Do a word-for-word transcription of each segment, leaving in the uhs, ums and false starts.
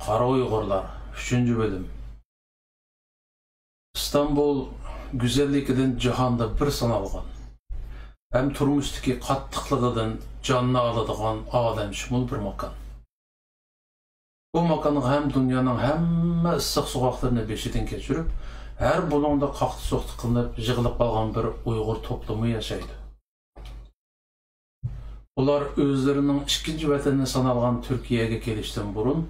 قارا ئۇيغۇرلار، ئۈچىنچى بۆلۈم. ئىستانبۇل گۈزەللىكىدىن جاھاندا بىر سانالغان ھەم تۇرمۇشتىكى قاتتىقلىقىدىن جاننى ئالىدىغان ئالەمشۇمۇل بىر ماكان. بۇ ماكانغا ھەم دۇنيانىڭ ھەممە ئىسسىق سوغۇقلىرىنى بېشىدىن كەچۈرۈپ، ھەر بۇلۇڭدا قاقتى-سوقتى قىلىنىپ يىغىلىپ قالغان بىر ئۇيغۇر توپلىمى ياشايدۇ. ئۇلار ئۆزلىرىنىڭ ئىككىنچى ۋەتىنى سانالغان تۈركىيەگە كېلىشتىن بۇرۇن،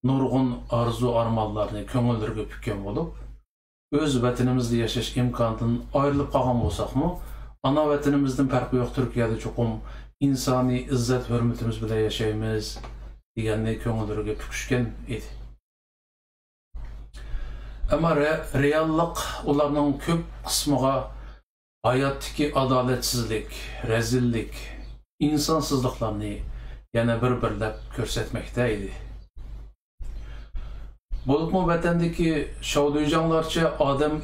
نۇرغۇن ئارزۇ-ئارمانلارنى كۆڭۈللىرىگە پۈككەن بولۇپ، ئۆز ۋەتىنىمىزدە ياشاش ئىمكانىدىن ئايرىلىپ قالغان بولساقمۇ، ئانا ۋەتىنىمىزدىن پەرقى يوق تۈركىيەدە چوقۇم ئىنسانىي ئىززەت-ھۆرمىتىمىز بىلەن ياشايمىز، دېگەننى كۆڭۈللىرىگە پۈكۈشكەن ئىدى. ئەمما رە-، رېئاللىق ئۇلارنىڭ كۆپ قىسمىغا ھاياتتىكى ئادالەتسىزلىك، رەزىللىك، ئىنسانسىزلىقلارنى يەنە بىر-بىرلەپ كۆرسەتمەكتە ئىدى. بولۇپمۇ ۋەتەندىكى شاۋدۇيجاڭلارچە ئادەم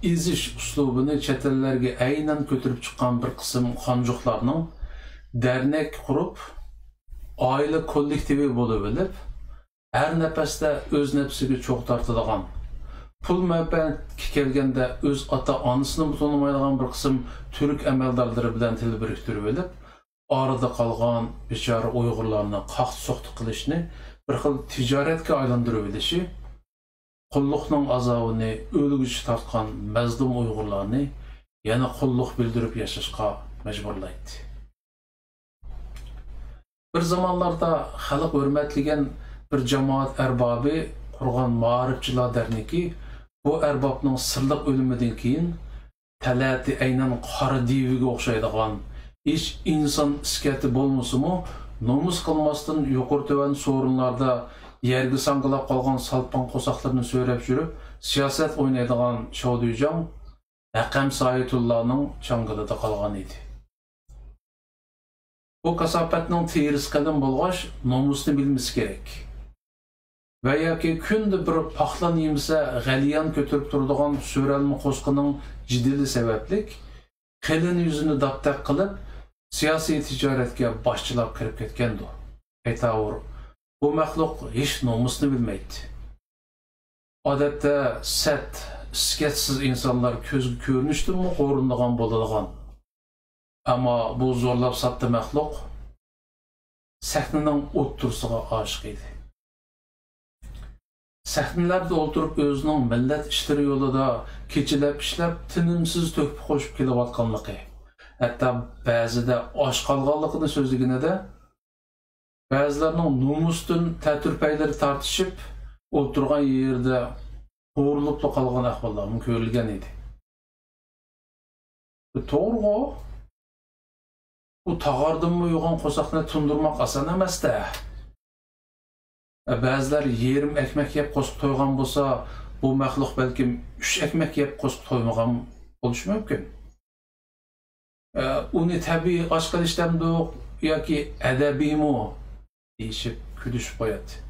ئېزىش ئۇسلۇبىنى چەت ئەللەرگە ئەينەن كۆتۈرۈپ چىققان بىر قىسىم خانجۇقلارنىڭ دەرنەك قۇرۇپ، ئائىلە كوللېكتىۋى بولۇۋېلىپ، ھەر نەپەستە ئۆز نەپسىگە چوغ تارتىدىغان، پۇل مەنپەئەتكە كەلگەندە ئۆز ئاتا-ئانىسىنىمۇ تونۇمايدىغان بىر قىسىم تۈرك ئەمەلدارلىرى بىلەن تىل بىرىكتۈرۈۋېلىپ، ئارىدا قالغان بىچارە ئۇيغۇرلارنى قاقتى-سوقتى قىلىشنى بىر خىل تىجارەتكە ئايلاندۇرۇۋېلىشى، قۇللۇقنىڭ ئازابىنى ئۆلگۈچە تارتقان مەزلۇم ئۇيغۇرلارنى يەنە قۇللۇق بىلدۈرۈپ ياشاشقا مەجبۇرلايتتى. بىر زامانلاردا خەلق ھۆرمەتلىگەن بىر جامائەت ئەربابى قۇرغان مائارىپچىلار دەرنىكى بۇ ئەربابنىڭ سىرلىق ئۆلۈمىدىن كېيىن تەلەتى ئەينەن قارا دىۋىگە ئوخشايدىغان، ھېچ ئىنسان ئىسكەتى بولمىسىمۇ، نومۇس قىلماستىن يۇقىرى تۆۋەن سورۇنلاردا يەرگە ساڭگىلاپ قالغان سالپاڭ قورساقلىرىنى سۆرەپ يۈرۈپ سىياسەت ئوينايدىغان شاۋدۇيجاڭ ھەقەم سايىتۇللانىڭ چاڭگىلىدا قالغان ئىدى. بۇ كاساپەتنىڭ تېرىسى قېلىن بولغاچ، نومۇسنى بىلمىسى كېرەك. ۋە ياكى كۈندە بىر پاقلان يېمىسە، غەليان كۆتۈرۈپ تۇرىدىغان سۆرەلمە قوسىقىنىڭ جېدىلى سەۋەبلىك، قېلىن يۈزىنى داپتەك قىلىپ، سىياسىي تىجارەتكە باشچىلاپ كىرىپ كەتكەندۇ. ئەيتاۋۇر، بۇ مەخلۇق ھېچ نومۇسنى بىلمەيتتى. ئادەتتە سەت، ئىسكەتسىز ئىنسانلار كۆزگە كۆرۈنۈشتىنمۇ ھورۇنىدىغان بولىدىغان. ئەمما بۇ زورلاپ ساتتى مەخلۇق سەھنىنىڭ ئوتتۇرىسىغا ئاشىق ئىدى. سەھنىلەردە ئولتۇرۇپ ئۆزىنىڭ مىللەت ئىشلىرى يولىدا كېچىلەپ ئىشلەپ، تىنىمسىز تۆھپە قوشۇپ كېلىۋاتقانلىقى، ھەتتا بەزىدە ئاچ قالغانلىقىنى سۆزلىگىنىدە، بەزىلەرنىڭ نومۇستىن تەتۈر پەيلىرى تارتىشىپ، ئولتۇرغان يېرىدە ھورۇنۇپلا قالغان ئەھۋاللارمۇ كۆرۈلگەن ئىدى. بۇ توغرىغۇ. بۇ تاغاردىنمۇ يوغان قورساقنى تۇندۇرماق ئاسان ئەمەستە. بەزىلەر يېرىم ئەكمەك يەپ قورسىقى تويغان بولسا، بۇ مەخلۇق بەلكىم ئۈچ ئەكمەك يەپ قورسىقى تويمىغان بولۇشى مۇمكىن. ئۇنى تەبىئىي ئاچ قېلىش دەمدۇق ياكى ئەدەبىيمۇ دېيىشىپ كۈلۈشۈپ قوياتتى.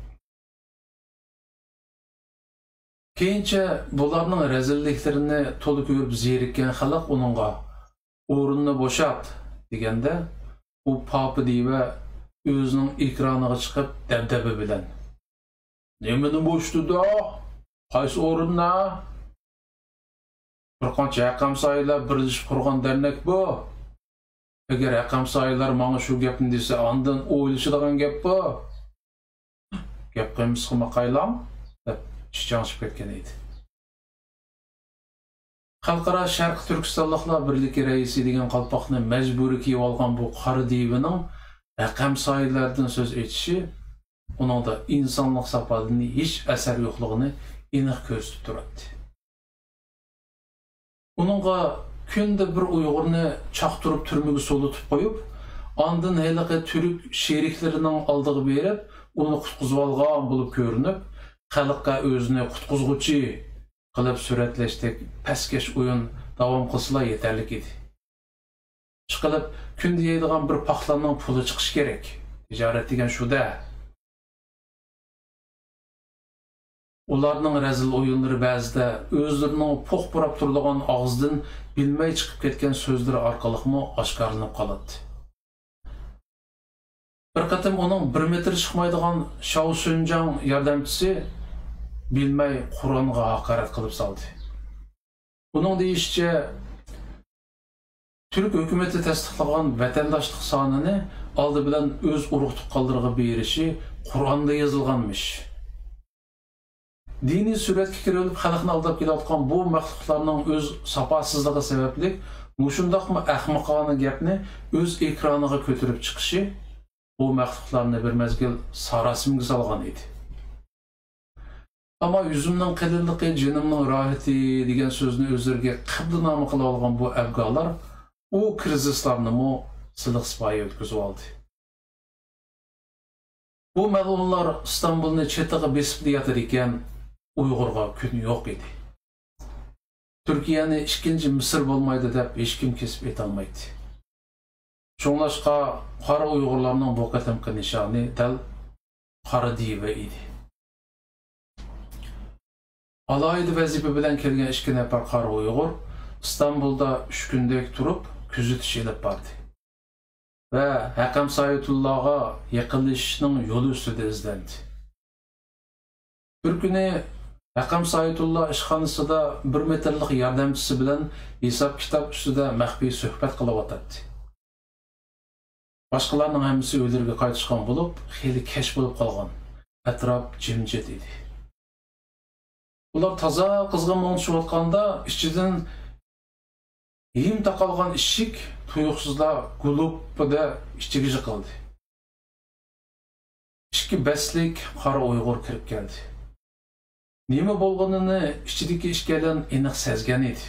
كېيىنچە بۇلارنىڭ رەزىللىكلىرىنى تولا كۆرۈپ زېرىككەن خەلق ئۇنىڭغا، «ئورۇننى بوشات» دېگەندە، ئۇ پاپا دىۋە ئۆزىنىڭ ئېكرانىغا چىقىپ دەبدەبە بىلەن، «نېمىنى بوشىتىدۇ؟ قايسى ئورۇننى؟» بىر قانچە ھەقەمسايىلار بىرلىشىپ قۇرغان دەرنەك بۇ. ئەگەر ھەقەمسايىلار ماڭا شۇ گەپنى دېسە، ئاندىن ئويلىشىدىغان گەپ بۇ. گەپ قىلمىسىقا ماقايلاڭ، دەپ ئىچى چاڭشىپ كەتكەن ئىدى. خەلقئارا شەرقىي تۈركىستانلىقلار بىرلىكى رەئىسى دېگەن قالپاقنى مەجبۇرىي كىيىۋالغان بۇ قارا دىۋىنىڭ ھەقەمسايىلەردىن سۆز ئېچىشى ئۇنىڭدا ئىنسانلىق ساپادىن ھېچ ئەسەر يوقلۇقىنى ئېنىق كۆرسىتىپ تۇراتتى. ئۇنىڭغا كۈندە بىر ئۇيغۇرنى چاقتۇرۇپ تۈرمىگە سولىتىپ قويۇپ، ئاندىن ھېلىقى تۈرك شېرىكلىرىنىڭ ئالدىغا بېرىپ، ئۇنى قۇتقۇزۇۋالغان بولۇپ كۆرۈنۈپ، خەلققە ئۆزىنى قۇتقۇزغۇچى قىلىپ سۈرەتلەشتەك پەسكەش ئويۇن داۋام قىلسىلا يېتەرلىك ئىدى. ئىشقىلىپ، كۈندە يەيدىغان بىر پاقلاننىڭ پۇلى چىقىشى كېرەك. تىجارەت دېگەن شۇ-دە. ئۇلارنىڭ رەزىل ئويۇنلىرى بەزىدە ئۆزلىرىنىڭ پوق پۇراپ تۇرىدىغان ئاغزىدىن بىلمەي چىقىپ كەتكەن سۆزلىرى ئارقىلىقمۇ ئاشكارىلىنىپ قالاتتى. بىر قېتىم ئۇنىڭ بىر مېتىر چىقمايدىغان شاۋ سۈنجاڭ ياردەمچىسى بىلمەي قۇرئانغا ھاقارەت قىلىپ سالدى. ئۇنىڭ دېيىشىچە، تۈرك ھۆكۈمىتى تەستىقلىغان ۋەتەنداشلىق سانىنى ئالدى بىلەن ئۆز ئۇرۇق-تۇغقانلىرىغا بېرىشى قۇرئاندا يېزىلغانمىش. دىنىي سۈرەتكە كىرىۋېلىپ خەلقنى ئالداپ كېلىۋاتقان بۇ مەخلۇقلارنىڭ ئۆز ساپاسىزلىقى سەۋەبلىك مۇشۇنداقمۇ ئەخمىقانە گەپنى ئۆز ئېكرانىغا كۆتۈرۈپ چىقىشى بۇ مەخلۇقلارنى بىر مەزگىل ساراسىمىگە سالغان ئىدى. ئەمما «يۈزۈمنىڭ قېلىنلىقى جېنىمنىڭ راھىتى» دېگەن سۆزنى ئۆزلىرىگە قىبلىنامە قىلىۋالغان بۇ ئەبگالار ئۇ كىرىزىسلارنىمۇ سىلىق-سىپايە ئۆتكۈزۈۋالدى. بۇ مەلئۇنلار ئىستانبۇلنى چېتىغا بېسىپلا ياتىدىكەن، ئۇيغۇرغا كۈن يوق ئىدى. تۈركىيەنى ئىككىنچى مىسىر بولمايدۇ دەپ ھېچكىم كېسىپ ئېيتالمايتتى. شۇڭلاشقا قارا ئۇيغۇرلارنىڭ بۇ قېتىمقى نىشانى دەل قارا دىۋە ئىدى. ئالاھىدە ۋەزىپە بىلەن كەلگەن ئىككى نەپەر قارا ئۇيغۇر ئىستانبۇلدا ئۈچ كۈندەك تۇرۇپ، كۆزىتىش ئېلىپ باردى ۋە ھەقەم سايىتۇللاغا يېقىنلىشىشنىڭ يولى ئۈستىدە ئىزدەندى. بىر كۈنى ھەقەم سايىتۇللا ئىشخانىسىدا بىر مېتىرلىق ياردەمچىسى بىلەن ھېساب-كىتاب ئۈستىدە مەخپىي سۆھبەت قىلىۋاتاتتى. باشقىلارنىڭ ھەممىسى ئۆيلىرىگە قايتىشقان بولۇپ، خېلى كەچ بولۇپ قالغان. ئەتراپ جىمجىت ئىدى. ئۇلار تازا قىزغىن مۇڭدىشىۋاتقاندا، ئىچىدىن ھىم تاقالغان ئىشىك تۇيۇقسىزلا گۇلۇپپىدە ئىچىگە جىقىلدى. ئىككى بەستلىك قارا ئۇيغۇر كىرىپ كەلدى. نېمە بولغىنىنى ئىچىدىكى ئىككىيلەن ئېنىق سەزگەن ئىدى.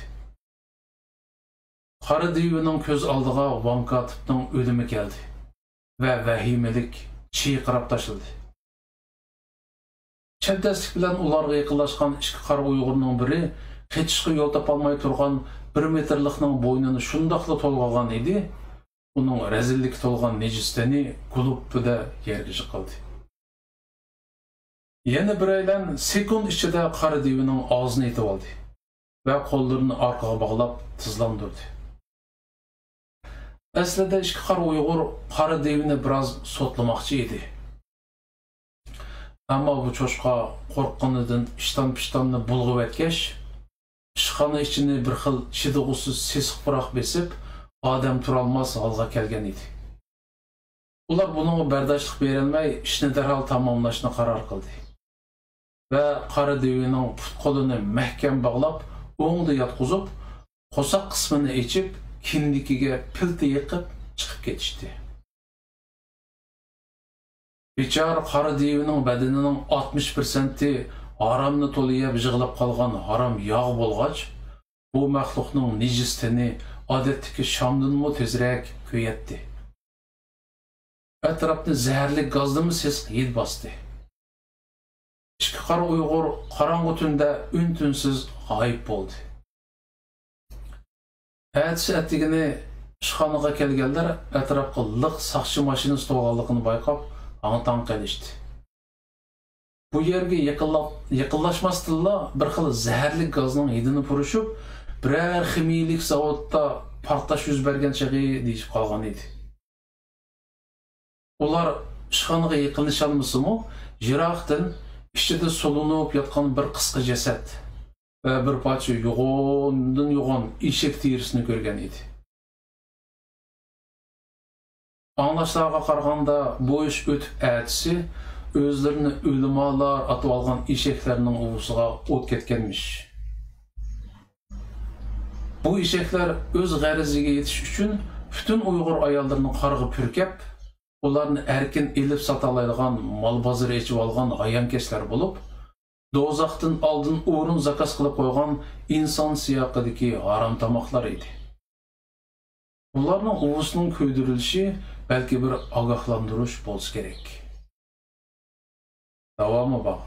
قارا دىۋىنىڭ كۆز ئالدىغا ۋاڭ كاتىپنىڭ ئۆلۈمى كەلدى ۋە ۋەھىمىلىك چىرقىراپ تاشلىدى. چەبدەسلىك بىلەن ئۇلارغا يېقىنلاشقان ئىككى قارا ئۇيغۇرنىڭ بىرى قېچىشقا يول تاپالماي تۇرغان بىر مېتىرلىقنىڭ بوينىنى شۇنداقلا تولغىغان ئىدى، ئۇنىڭ رەزىللىككە تولغان نىجىس تېنى گۇلۇپپىدە يەرگە جىقىلدى. يەنە بىرەيلەن سېكۇنت ئىچىدە قارا دىۋىنىڭ ئاغزىنى ئېتىۋالدى ۋە قوللىرىنى ئارقىغا باغلاپ تىزلاندۇردى. ئەسلىدە ئىككى قارا ئۇيغۇر قارا دىۋىنى بىراز سوتلىماقچى ئىدى. ئەمما بۇ چوشقا قورققىنىدىن ئىشتان-پىشتاننى بۇلغىۋەتكەچ، ئىشخانا ئىچىنى بىر خىل چىدىغۇسىز سېسىق پۇراق بېسىپ، ئادەم تۇرالماس ھالغا كەلگەن ئىدى. ئۇلار بۇنىڭغا بەرداشلىق بېرەلمەي، ئىشنى دەرھال تاماملاشنى قارار قىلدى ۋە قارا دىۋىنىڭ پۇت-قولىنى مەھكەم باغلاپ، ئوڭدا ياتقۇزۇپ، قورساق قىسمىنى ئېچىپ، كىندىكىگە پىلتە يېقىپ چىقىپ كېتىشتى. بىچارە قارا دىۋىنىڭ بەدىنىنىڭ ئاتمىش پىرسەنتى ھارامنى تولا يەپ يىغلاپ قالغان ھارام ياغ بولغاچ، بۇ مەخلۇقنىڭ نىجىس تېنى ئادەتتىكى شامدىنمۇ تېزرەك كۆيەتتى. ئەتراپنى زەھەرلىك گازدىنمۇ سېسىق ھىد باستى. ئىككى قارا ئۇيغۇر قاراڭغۇ تۈندە ئۈن-تىنسىز غايىب بولدى. ئەتىسى ئەتىگىنى ئىشخانىغا كەلگەنلەر ئەتراپقا لىق ساقچى ماشىنىسى تولغانلىقىنى بايقاپ، ھاڭ-تاڭ قېلىشتى. بۇ يەرگە يېقىنلا-، يېقىنلاشماستىنلا بىر خىل زەھەرلىك گازنىڭ ھىدىنى پۇرىشىپ، بىرەر خىمىيىلىك زاۋۇتتا پارتلاش يۈز بەرگەن چېغى دېيىشىپ قالغان ئىدى. ئۇلار ئىشخانىغا يېقىنلىشالمىسىمۇ، يىراقتىن ئىچىدە سولىنىپ ياتقان بىر قىسقا جەسەت ۋە بىر پارچە يوغاندىن يوغان ئېشەك تېرىسىنى كۆرگەن ئىدى. ئاڭلاشلارغا قارىغاندا، بۇ ئىش ئۆتۈپ ئەتىسى ئۆزلىرىنى ئۆلىمالار ئاتىۋالغان ئېشەكلەرنىڭ ئۇۋىسىغا ئوت كەتكەنمىش. بۇ ئېشەكلەر ئۆز غەرىزىگە يېتىش ئۈچۈن پۈتۈن ئۇيغۇر ئاياللىرىنى قارغا پۈركەپ، ئۇلارنى ئەركىن ئېلىپ ساتالايدىغان مال بازىرى ئېچىۋالغان ھايانكەشلەر بولۇپ، دوزاختىن ئالدىن ئورۇن زاكاز قىلىپ قويغان ئىنسان سىياقىدىكى ھارام تاماقلار ئىدى. بۇلارنىڭ ئۇۋىسىنىڭ كۆيدۈرۈلۈشى بەلكى بىر ئاگاھلاندۇرۇش بولسا كېرەك. داۋامى بار.